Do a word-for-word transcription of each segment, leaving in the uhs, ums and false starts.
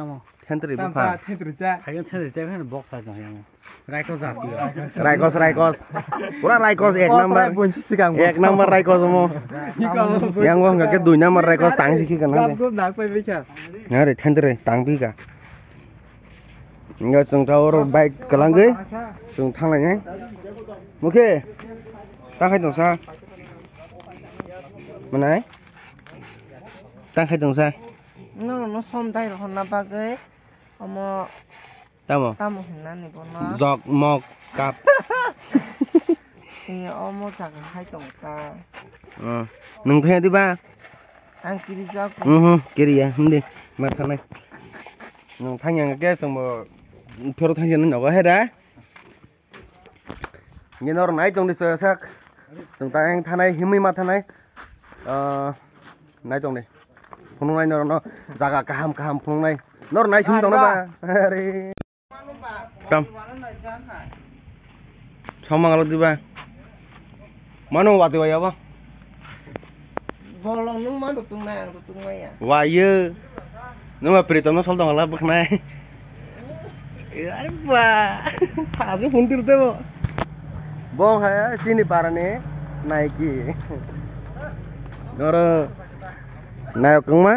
tamo. Thentri bupha. Thentri ta. Hayo thentri ta kan box sa jang yang. Raikos jati. Raikos, Raikos. Pura Raikos ek number. Ek number Raikos mo. Yang wng ke dui number Raikos tang si ki kan. Gap gap nak pai pai kha. Nare thentri tang pi ka. Enggak, chwng ta oro bike kwlangwi chwng thanglainai. Mukhe, ta khai tongsa. Manai? Ta khai tongsa. Norokno som dai rohorna bagwi omo tamo? Tamo hwnna ni bono. Jok mok kap. Tini omo jaga hai tong ta. Ah, nwng thaya diba? Ang kiri jago. Mhm, kiri ya, hindi. Ma thanai. Nwng thang yang ke song bo phero thang jani nogo he da. Ngi nor nai tong di so sak. Song ta yang thanai himui ma thanai. Ah, nai tong di. Phunung nai nor no jaga kaham kaham phunung nai. Nor nai sum tong na ba. Are. Tam. Samang alo diba? Mano wati waya ba? Bolong nung ma rutung nai, ang rutung maya. Wayo. Nung ma pritom no sol dong la buknai. Are ba. Asli phone tir tebo. Bong ha chini parani naiki. Noro nayok kangma.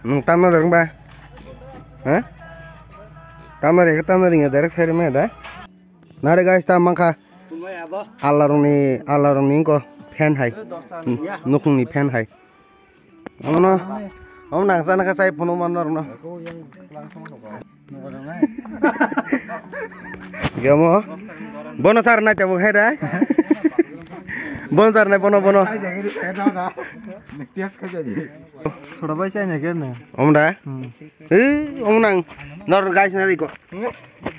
Nung tamna dong ba? Ha? Tamari, tamari nge direct sari me da. Nare guys, tam mangkha. Allah rongni, Allah rongni ko fan hai. Nukungni fan hai. Ono, om nang sana ka sai phone man norno. Gamo. Bono sar na tabo hai da. Bono sar na bono, bono. Soda bai sai na kene. Om da. Hmm. Ei, ong nang. Nor guys na iko.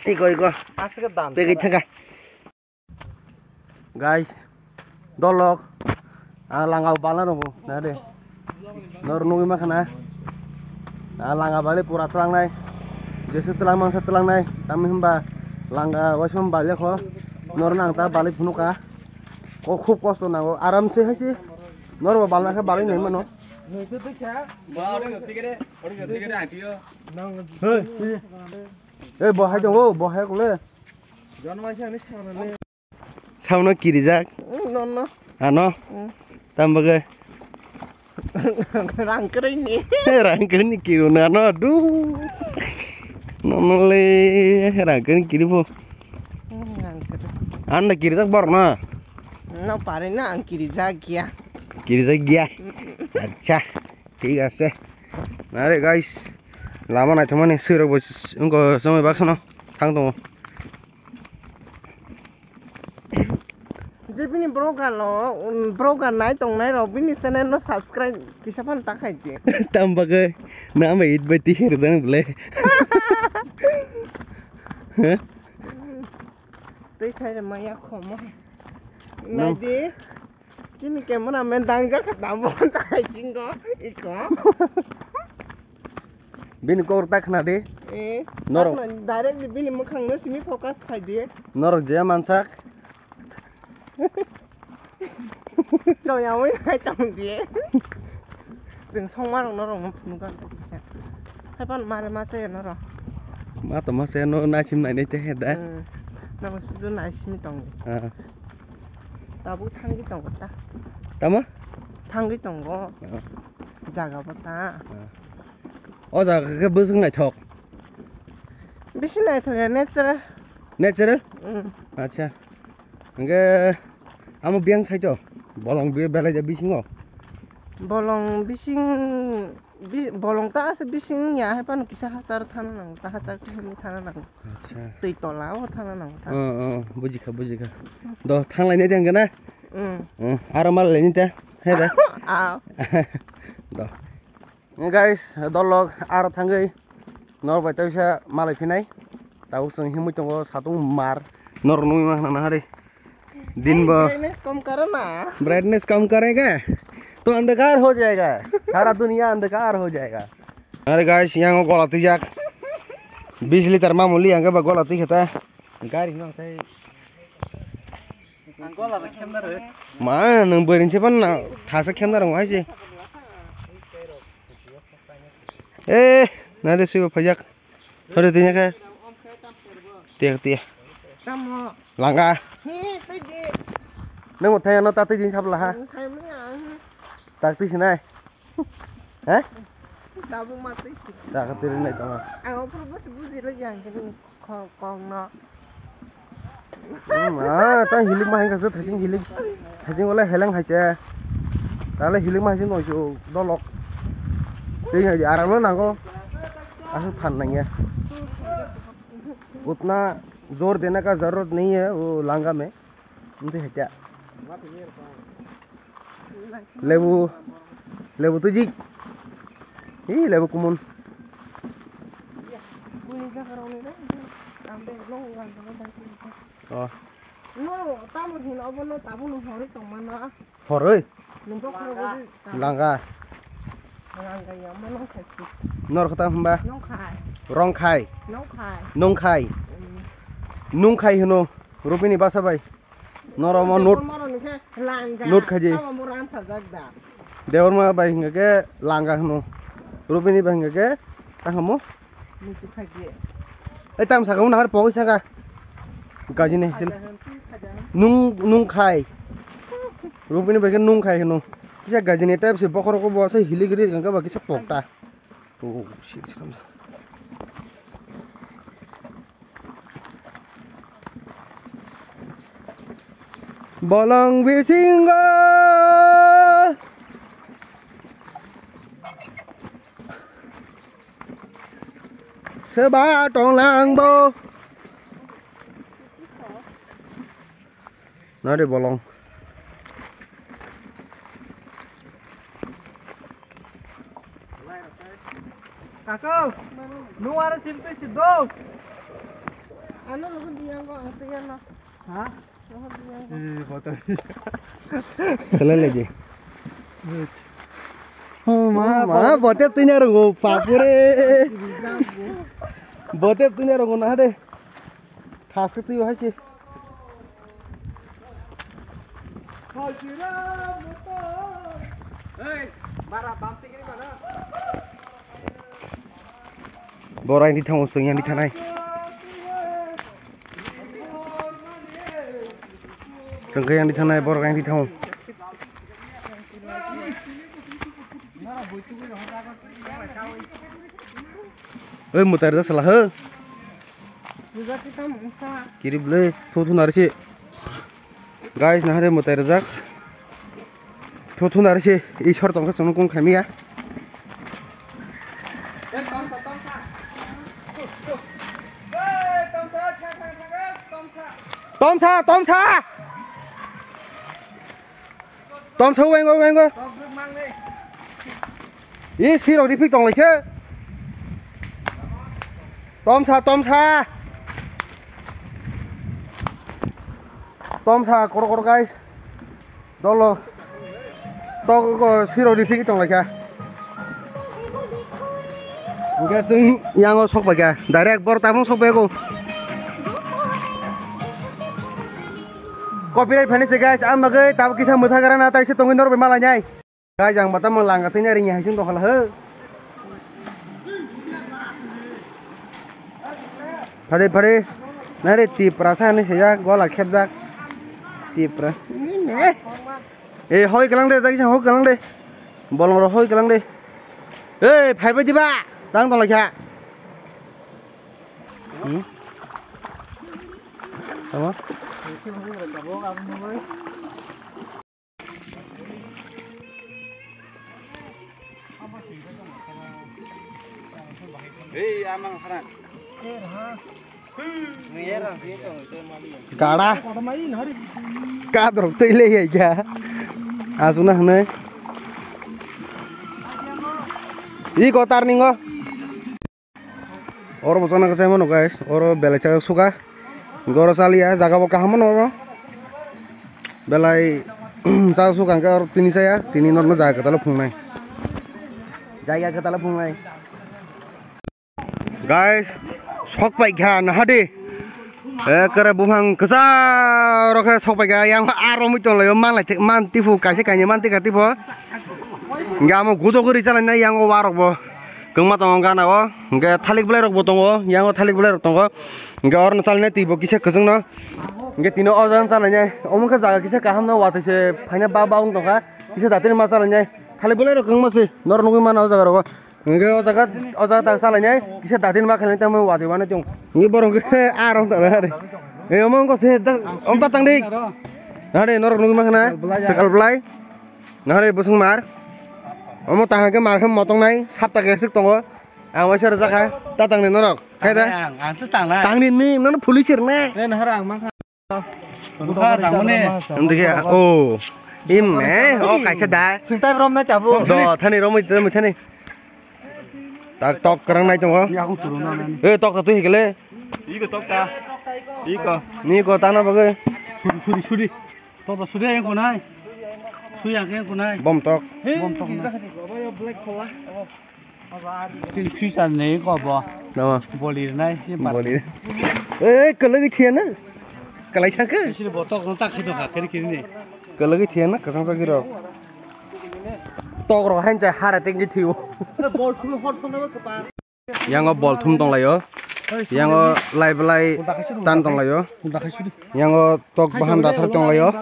Iko, iko. Asik dan. Tegi thaka. Guys, dolok. Ah, langa bala nongo. Na de. Nor nugui ma khana. Ah, langa bali pura tlangnai. Jesu tlang mangsa tlangnai. Tami himba langa waisum bali kho. Nor nang ta bali phunuka. Ko khub kosto nango. Aram se hai se. Nor bo balna khe bali nai mano. Hey. Ei, bo hai tongo, bo hai kule. Sauna kirijak. Mm, no, no. Ano? Mm. Tam bagwi. Rang kwrwini. Rang kwrwini kiru na no du. No, no le, rang kwrwini kiri bo. Mm, rang kwrwini. Anda kirijak bor na? No, pare na, ang kirijak ya. Kirijak ya? Mm, mm. Acha. Thik ase. Nare guys, lama naithokmani swirok bo wngkha chwngwi baksa no thang tongo. Je bini vlogger no, um, vlogger nai tongnai rok bini channel no subscribe kisa phano ta khai di. Tam bagwi na bai it bai twi rwjak bwle. Huh? Tei sai rwma ya khomo. Nang- Nai di. Chini camera man dangjak kha tamo tai singo iko. Bini kok ta khna di. Eh, norok. Takna directly bini mwkhang no simi focus khai di. Norok je mansak. Chawyawi hai tong di. Chwng songma rok norok no phunukha kisa. Hai pan mare ma chaya norok. Ma to ma chaya no naisim nai nai te he da. Hmm. Norok sudu naisimi tong di. Ah. Tabuk thangwi tongo ta. Tamo? Thangwi tongo. Ah. Jaga bo ta. Ah. O jaga khe bwswk naithok? Bisi naithok ya, natural. Natural? Mm. Acha. Hwnkhe amo biyang saito? Bolong be-, belai da bisingo? Bolong bising, bi-, bolong ta ase bising ya, hai phano kisa hachar thana nango, ta hachar khe himwi thana nango. Acha. Twi tola o thana nango ta. Oh, oh, bujikha, bujikha. Do, thanglainai de hwnkhe na? Mm. Mm, aro malailai ni ta, he da? Ah. Do. Guys, dolok aro thangwi norok bai teisa malai phinai. Tabuk chwng himwi tongo satung mar. Norok nugwi mankha na hari. Din bo. Brightness kam karo na. Brightness kam karega. To andhakar ho jayega. Sara duniya andhakar ho jayega. Are guys, yang gola twijak. Bis liter mamuli yang ba gola twi khata. Gari no sai. Ang gola da khemda rw. Ma, nwng bwrwi se pan na thasa khemda rw hai se. Eh, nade sui bo phajak. Thore tinya khe. Tiya, tiya. Tamo. Langa. He, hai de. Nwng mo thaya no tatwi din sabla ha. Ang sai mani ang. Tatwi sinai. He? Tabuk ma twi si. Tatwi rinai tama. Ang opor bos buji lo yang kini. Kok, kok no. Hmm, ah, ta hilik ma hingka se thajing hilik. Thajing wala heleng hai se. Tale hilik ma hingka no dolok. Tei hai aram no nango. Asuk phan nang ya. Utna zor dena ka zarurat nahi hai, wo langa mein. Nti hai kya? Lebu, lebu tuji. Hi, lebu kumun. Oh. No, tamo hin obo no tabuk no hori tongmano. Horoi? Nung bokhorok odi ta. Langa. Langa ya, mo nung khai si. Nor kata hamba? Nung khai. Rong khai. Nung khai. Nung khai. Mm. Nung khai hino. Rupini basa bai. Noro mo note. Note khaji. Debor ma bai hinga ke langa hino. Rupini bai hinga ke tamo. Ei tam saka una har pogoi saka. Gajini sil. Nung, nung khai. Rupini bai ke nung khai hino. Kisa gajini type se bokhorok bo se hiligiri ganga ba kisa pokta. Oh, shit, shit. Bolong bisingo seba tonglang bo. Nari bolong. Kako, nung aro chintwi si do. Ano nugo diyango ang tiyano. Ha? Nugo diyango. Eh, botol. Selai lagi. Oh, ma, ma, bote tunya rungo, papure. Bote tunya rungo na de. Thaske twi bahai se. Borok yang di thango, chwng yang di thanai. Chwng khe yang di thanai, borok yang di thango. Oi, mwtai rwjak sala ho. Kirip le, thu thu nari se. Guys, nahare mwtai rwjak. Thu thu nari se, Ishwar tongkha chwngno kung khaimiya. Tomsa, tomsa. Tomsa, wengo, wengo. Ih, sirok rifik tong lai khe. Tomsa, tomsa. Tomsa, koro koro, guys. Dolo. Tok, sirok rifik tong lai khe. Hingke chwng yango sok bai kha, direct bor tabung sok bai kho. Copyright phani se guys, ang bagwi tabuk kisa mwtha gara na, tai se tongwi norok bai malai nai. Guys, ang bata mang langa twi nai ring ya, hai sing tong khala he. Phari, phari. Nai re Tipra sa ni se ya, gola khepjak. Tipra. Ine. Eh, hoi kalang de, tagi hoi kalang de. Bolong ro hoi kalang de. Eh, phai bai diba? Tang tong lai kha. Hmm? Tamo? Ei, amang khana. Gada. Kadrok twi le ya kya? Asuna hwnwi. I kotar ningo. Oro bo chana kwchai mano guys, oro belai chajak suka. Goro chaliya, jaga bo kaham mano oro. Belai chajak suka hwnkhe oro tini chaya, tini norno jaga kwtalo phungnai. Jaga kwtalo phungnai. Guys, sok pai kha nahadi. Ekere buphang kwcharo khe sok pai kha, yang aro mui tong laio, man lai thik, man tiphuk kaisa kainwi man tikha tipho. Hingke amo gudo guri chalainai, yango warok bo kwngma tongo gana o, hingke thalik belai rok bo tongo, yango thalik belai rok tongo, hingke oro no chalainai twi bo kisa kwchwng no, hingke tini o jang chalainai, omo khe jaga kisa kaham no watwi se phaina ba ba wng tongkha, kisa datini ma chalainai, thalik belai rok kwngma se norok nugwi mano o jaga rogo. Hingke o jaga, o jaga tak salainai, kisa datin ma khainai tamo watwi wanai tong. Hingke borok hingke a rong tong nai. E omo wngkha se da, ong ta tang di. Nahare norok nugwi mankha na, sekal belai. Nahare bwswng mar. Omo ta hingke mar khe motong nai, sapta khe swk tongo. Ang waisa rwjak kha, ta tang di norok. Khai da. Ang, ang se tang nai. Tang di ni, nono police rwna. E nahare ang mankha. Bwkha tangmani. Hingke, oh. Im, eh, oh, kaisa da. Singtai romnai tabuk. Do, thani romwi, romwi thani. Tak tok kwrang nai tongo. Yakung suru na nani. Eh, tok ta twi hikele. Iko tok ta. Iko. Ni ko tana bagwi. Suri, suri, suri. Tok ta suri yang kunai. Sui yang kunai. Bom tok. Bom tok na. Chini future ni ko bo. Nama? Boli nai si bar. Boli. Eh, kwlwgwi thiyana. Kwlai thangkhe. Sini botok no tak khito kha kiri kiri ni. Kwlwgwi thiyana kwchang chagwi rok. Tok rok hain chai hara tengwi thiyo. Bol thum hot thum na kwpa. Yango bol thum tong laio. Yango lai belai tan tong laio. Yango tok bahan rathar tong laio.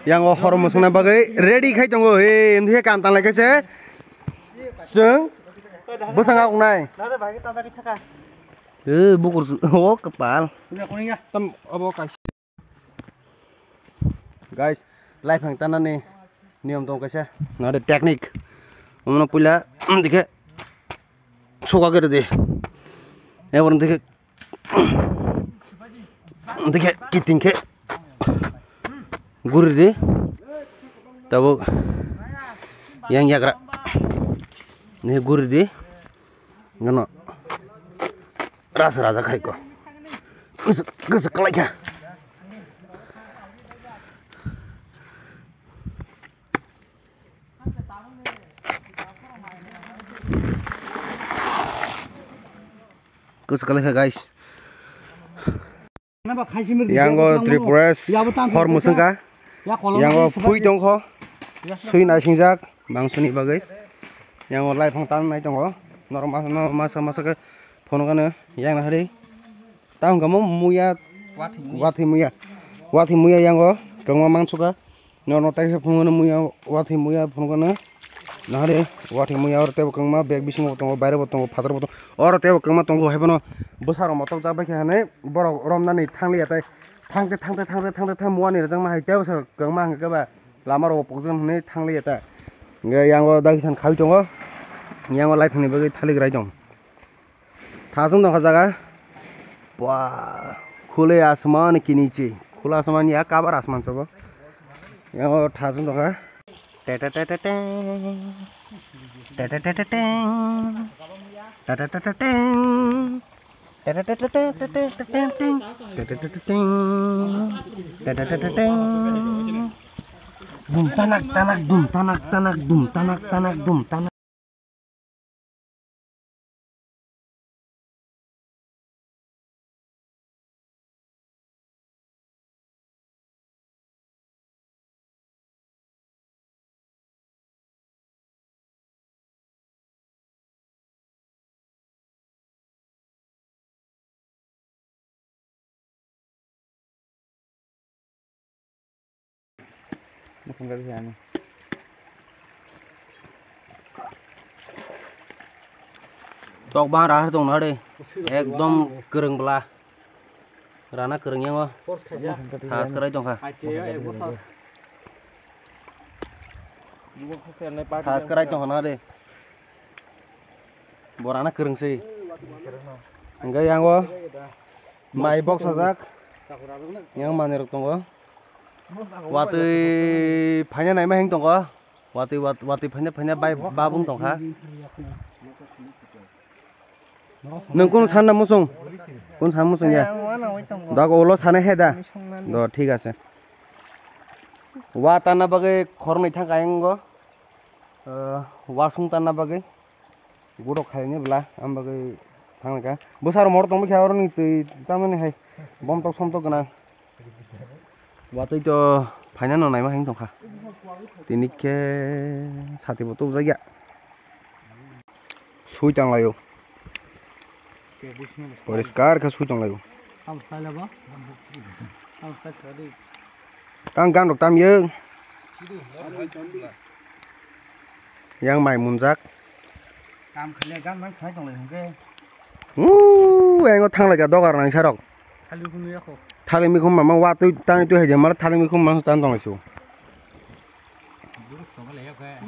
Yango hor musungna bagwi ready khai tongo. Eh, mdhe kam tang lai khe se. Chwng bwsang aknai. Eh, bukur o kwpal. Tam obo kaisa. Guys, laiphang tanani niyom tong kaisa. Nare technique. Omono puila dikhe suka kere de. Ebor dikhe Hingke kiting khe guri di. Tabuk yang yagra ni guri di. Ngano ras raja khai ko. Kasa, kasa kalai kha. Kasa kalai kha, guys. Yango Tripura hor musungkha. Yango phui tongkho. Sui naisingjak mangsuni bagwi. Yango laiphang tan nai tongo. Norok masa, norok masa, masa khe phunukgano yang nahari. Tamo hwnkha mo muya, wathi muya. Wathi muya yango kwbangma mansukha. Norok taisa phunukgano muya, wathi muya phunukgano. Nahari wathi muya oro teibo kwbangma bag bisingo tongo, bairebo tongo, phatarbo tongo. Oro teibo kwbangma tongo, haiphano bwsarok motokjak baikha hinwi borok romnani thangliya tei thangte, thangte, thangte, thangte, thang muani rwjakma hai teibo kwbangma hwnkhe ba lama rogo pokjak hinwi thangliya ta. Hwnkhe yango dagi san khaui tongo, yango laiphangni bagwi thalik rai tong. Thasung tongkha jaga. Bua, khule asman ki niche. Khula asman ya kabar asman chobo. Yango thasung tongkha. Te te te te teng. Te te te te teng. Te te te te teng. Te te te te teng. Te te te te teng. Te te te te teng. Dum tanak tanak dum tanak tanak dum tanak tanak dum tanak. Tok bang rahar tong nare. Ekdom kwrwng bwla. Rana kwrwng yango. Thas kwrai tongkha. Thas kwrai tongkha na de. Bo rana kwrwng se. Hwnkhe yango mai bok sajak. Yang manwi rok tongo. Watwi phaina naima heng tongo. Watwi, wat-, watwi phaina, phaina bai babung tongkha. Nwng kunu sanna muchung? Kunu sanna muchung ya? Dago ulo sanai hai da? Do, thik ase. Wa tanna bagwi khornwi thangkha ayang go. Wa sung tanna bagwi. Gurok khaini bwla, am bagwi thanglaikha. Bwsarok morok tongbaikha, oroni twi tamani hai bomtok somtok gwnang. Watwi to phaina no naima hing tongkha. Tini khe sati bo tubujak ya. Sui tanglaio. Poriskar khe sui tanglaio. Tang gan rok tam yo. Yang mai munjak. Kam khaile gan man khai tonglai hwnkhe. Uuu, engo thanglaikha dogar nang sarok. Thali khunu yakho. Thali mikhum mama wa twi tang twi haide mala thali mikhum mang tan tonglai su.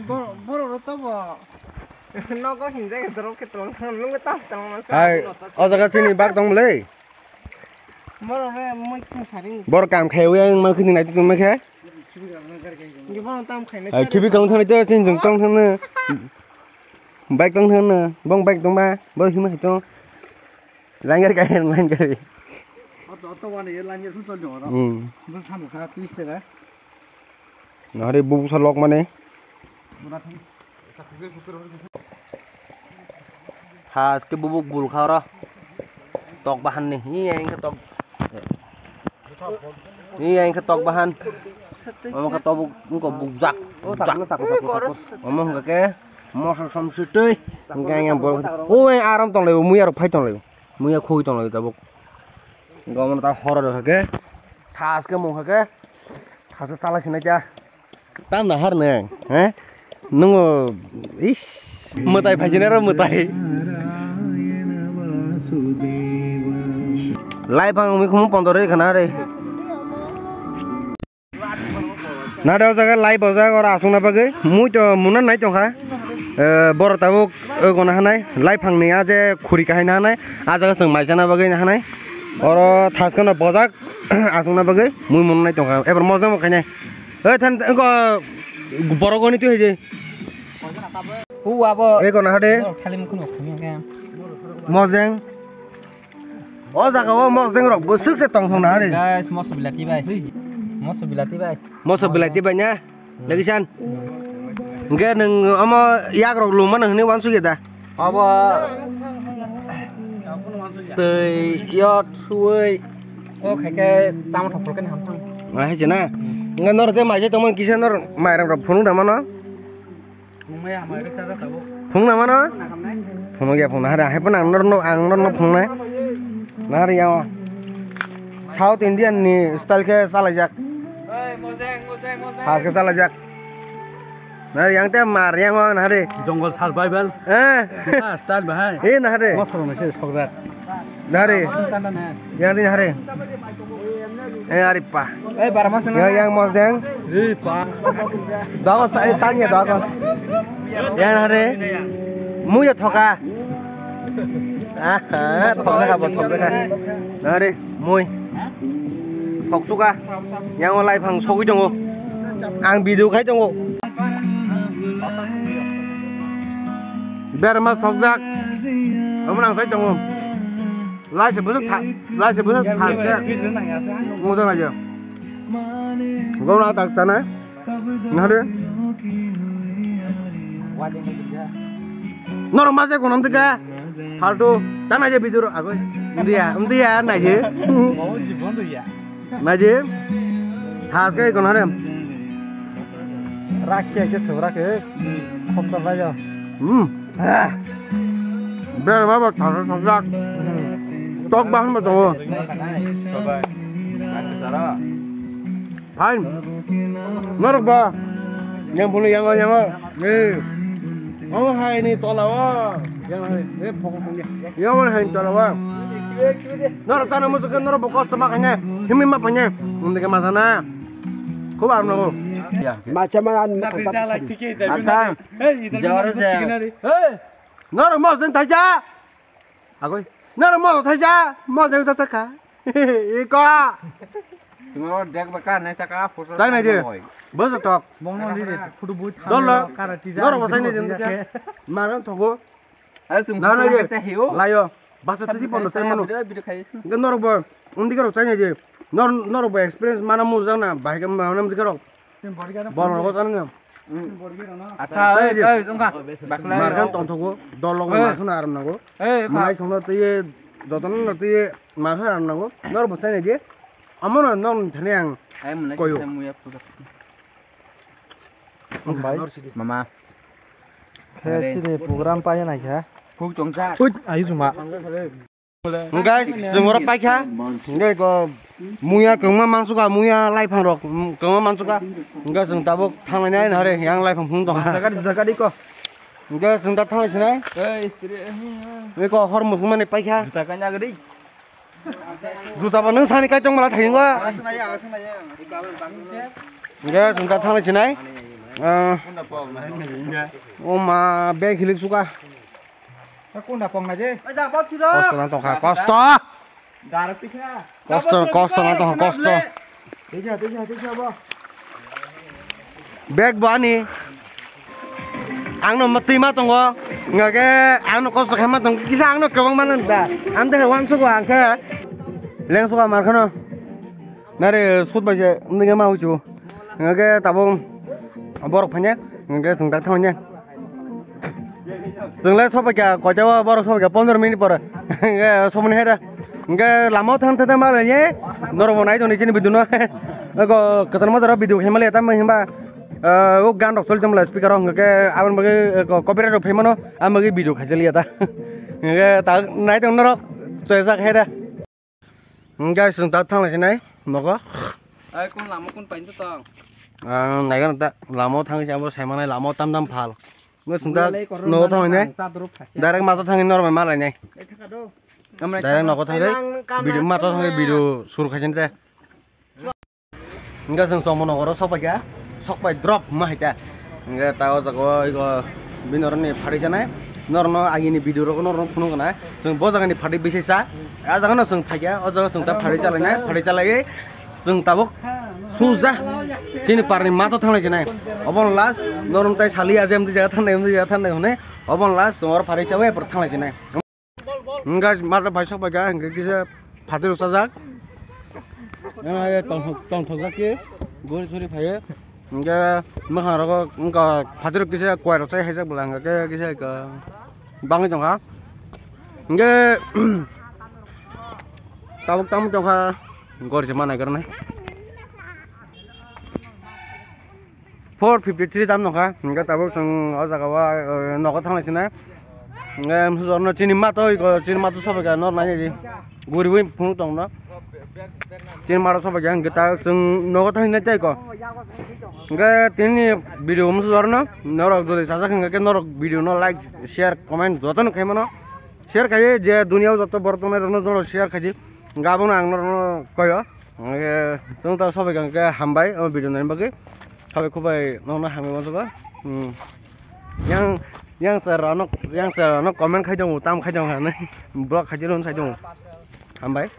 Borok, borok rok to bo. Nogo hinjak dorok khe tong nung tam tong. Hai, o jaga chini bak tong bwle. Borok re mui khung sari. Borok kam khai wi ang mang khini nai tong khe. Ai khibi kang thani to chin jung tong thani. Bike tong thani. Bong bike tong ba. Bo hima hito. Langgar kai langgar. Auto auto wani langgar sun chon jong. Hmm. Bung thani sa tis tera. Nahari bubu sa lok mane. Haske bubuk bul kha oro. Tok bahan ni. Iya, engke tok. Iya, engke tok bahan. Omo khe tok buk, engko bukjak. Bukjak. Omo hingke ke moso som situi. Hingke yang bol. Oi, aram tong lai, muya rok phai tong lai. Muya khogwi tong lai tabuk. Hingke omo ta horo rok hake. Thaske mung hake. Thaske chalai sinai ta. Tam na har neng, he? Nungo, ish, mwtai phaijinai ro mwtai. Lai phang umi khum pondor ri khana re. Na de o jaga lai bojak oro aswkna bagwi. Mui to muna nai tongkha. Eh, borok tabuk, eh, gona hanai. Lai phangni a je khuri kahai na hanai. A jaga chwng mai chana bagwi na hanai. Oro thaskano bojak aswkna bagwi. Mui muna nai tongkha. Ebar mojang bo khainai. Oi, than, engko borok oni twi hai je. Hu abo. Eko na hade. Borok thali mukhuno khani ke. Mojeng. O jaga o mojeng rok bwswk se tong thong na hade. Guys, moso bilati bai. Moso bilati bai. Moso bilati bai na. Lagi san. Hingke nwng omo yak rok luma nang hwnwi wansuk ya da? Abo twi yot suwi o khaikhe chama thok phulkhe hamthang. Ah, hai se na. Hingke nor je mai se tongmani kisa nor mairam rok phunuk da mano. Phunuk da mano? Phunuk ya phunuk. Hari hai phano ang nor no, ang nor no phunuk nai. Nari ya. South Indian ni style khe chalaijak. Hai khe chalaijak. Nari yang te mar yang o nari. Jungle survival. Eh. Ah, style bahai. Eh, nari. Mosok rok se sokjak. Nari. Yang di nari. Eh, ari pa. Eh, bara mas yang, yang mos deng. Eh, pa. Dago ta, eh, tanya dago. Yang nari. Muya thoka. Ah, thokjak ha bo, thokjak ha. Nari, mui. Thoksuka. Yang o lai phang sogwi tongo. Ang video khai tongo. Berma thokjak. Omo nang sai tongo. Lai se bwswk tha, lai se bwswk thaske. Moto na je. Gom na tak tana. Nahade. Norok ma je konom tika. Faltu. Tana je bidur agoi. Umdiya, umdiya na je. Naji, thas kai kono harem. Rakhi ke sobra ke. Khopsa bai jo. Hmm. Ah. Ber baba thas thas rak. Tok bahan ba tongo. Hai. Norok ba. Yang bulu yang yang. Eh. Oh hai ni tola wa. Yang hai. Eh pokok sini. Yang hai tola wa. Norok sana musuh kan norok bokos temak hanya. Himi map hanya. Untuk ke masana. Kau baru nunggu. Ya. Macam mana? Acha. Jor je. Hey. Norok mau sen taja. Agoi. Norok mau taja. Mau sen taja ka. Iko. Tungro dek baka ne taka photo. Chai nai de. Bosok tok. Bongno ni de photo bui. Dolo. Norok bo chai nai de. Maran thogo. Ayo sung. Na na ye. Layo. Basa tadi pondo chai mano. Video khai. Norok bo undi karo chai nai de. Nor norok bo experience mana mu jang na. Bahai ke mana mu karo. Borok ko chana. Acha, oi, oi, wngkha. Baklai. Markhan tongthogo, dol logo markhan aram nango. Ei, kha. Mai songno twi, jotono no twi, markhan aram nango. Nor bo chai nai di. Amo no nong thani ang. Ai, muna koyo. Mama. Khe sini program paina kha. Huk chongcha. Ui, ayu juma. Guys, chwng oro paikha. Hingke ko muya kwbangma mansuka, muya laiphang rok, mm, kwbangma mansuka. Hingke chwng tabuk thanglainai nare, yang laiphang phung tongkha. Juta gari, juta gari ko. Hingke chwng da thanglai sinai. Ei, istri. Eko hor mukhung mani paikha. Juta kanya gari. Juta ba nwng sani kai tong mala thangwi. Hingke chwng da thanglai sinai. Ah. O ma bag hilik suka. Kunda pong na je. Kosto na tongkha, kosto. Daro pisa. Kosto, kosto na tongkha, kosto. Tisa, tisa, tisa bo. Bag bo ani. Ang no matwi ma tongo. Nga ke ang no kosto khe ma tong. Kisa ang no kwbang ma nang da. Ang de wan sugo ang khe. Leng sugo mar khano. Nare sut bai je, nige ma huchu. Nge tabuk borok phanya, nge sung tak thanya. Sung le sopa kya, kocha borok sopa kya, pondro minute por. Nge somni hera. Nge lama thang thang ma le ye, noro mo nai to ni chini bidu no. Ko katan ma jara bidu khema le tam himba. O gan rok sol jom la speaker hong ke abang bagi copyright rok phema no, am bagi bidu khajali ya ta. Nge ta nai to norok choya jak hera. Guys, chwng tak thanglai sinai nogo. Ai, kun lama kun pain to tong. Ah, naigan ta lama thang si abo sai manai lama tam tam phal. Nge chwng tak nogo thanglai nai. Direct mato thangwi norok bai malai nai. Direct nogo thangwi video mato thangwi video sur khai sinai. Hingke chwng chongmo nogoro sokpaikha, sokpai drop ma haikha. Hingke ta o jaga o ego bini oro ni phatui chanai. Norokno agini video rok norokno phunuk gana. Chwng bo jaga ni phatui bisi cha. A jaga no chwng phaikha, o jaga chwng ta phatui chalainai, phatui chalaiwi chwng tabuk suja chini parni mato thanglai chinai. Obo last norok tai sali aje amtwi jaga thangnai, amtwi jaga thangnai hwnwi obo last chwng oro phatui chawi epor thanglai chinai. Hingke mata bai sok bai kha, hingke kisa phatui rok sajak. Tongthok, tongthok jak khe guri suri phaiyo. Hingke mwkhang rogo wngkha phatui rok kisa kuai rok chai haijak bwla hingke kisa bangwi tongkha. Hingke tabuk tamo tongkha gori se ma naikarnai. Four fifty three dam nokha, hingke tabuk chwng o jaga o, eh, nogo thanglai sinai. Hingke mosok no chini mato, iko chini mato sobai kha, nor nai di. Guriwi phunuk tong no. Chini mato sobai kha, hingke ta chwng nogo thangwi nai tei ko. Hingke tini video mosok no, norok jodi sajak hingke norok video no like, share, comment joto no khaimano. Share khai je dunia o joto borok tongnai rok no share khai di. Hingke abono ang norok no koyo. Hingke chwng ta sobai kha hingke hambai o video naini bagwi. Sabai khubai nono hambai wansukha. Hmm. Yang, yang sir rano, yang sir rano comment khai tongo, tam khai tongo hinwi. Block khai tongo, sai tongo. Hambai.